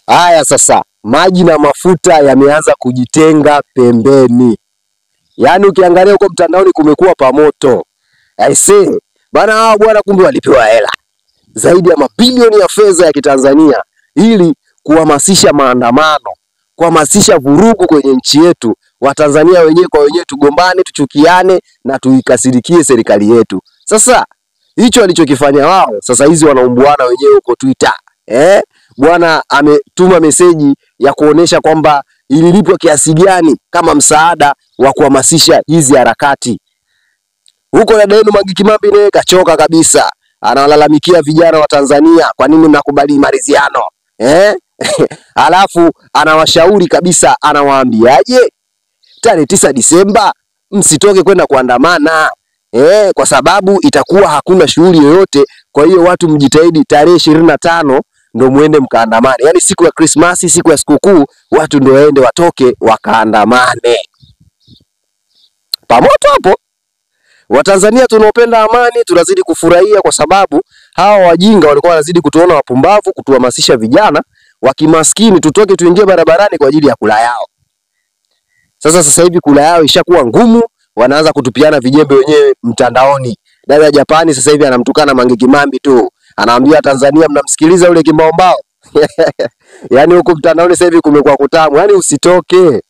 Haya sasa, maji na mafuta yameanza kujitenga pembeni. Yaani ukiangalia huko mtandaoni kumekuwa pamoto. I say, bana hao bwana kumbe walipewa hela zaidi ya mabilioni ya fedha ya Kitanzania ili kuhamasisha maandamano, kuhamasisha vurugu kwenye nchi yetu. Watanzania wenyewe kwa wenyewe tugombane, tuchukiane na tuikasirikie serikali yetu. Sasa hicho walichokifanya wao, sasa hizi wanaumbuana wenyewe huko Twitter. Bwana ametuma meseji ya kuonesha kwamba ililipwa kiasi gani kama msaada wa kuhamasisha hizi harakati. Huko dada yenu Mange Kimambi naye kachoka kabisa. Analalamikia vijana wa Tanzania, kwa nini mnakubali maridhiano? Alafu anawashauri kabisa, anawaambiaje? Tarehe 9 Disemba msitoke kwenda kuandamana. Kwa sababu itakuwa hakuna shughuli yoyote. Kwa hiyo watu mjitahidi tarehe 25 ndo muende mkaandamane. Yaani siku ya Krismasi, siku ya sikukuu, watu ndo waende watoke wakaandamane. Pamoto hapo. Watanzania tunaopenda amani tunazidi kufurahia kwa sababu hawa wajinga walikuwa wanazidi kutuona wapumbavu, kutuhamasisha vijana wa kimaskini tutoke tuingie barabarani kwa ajili ya kula yao. Sasa hivi kula yao ishakuwa ngumu, wanaanza kutupiana vijembe wenyewe mtandaoni. Dada ya Japani sasa hivi anamtukana Mange Kimambi tu. Anaambia Tanzania mnamsikiliza yule kimbaombao. Yaani huko mtandaoni sasa hivi kumekuwa kutamu. Yaani usitoke.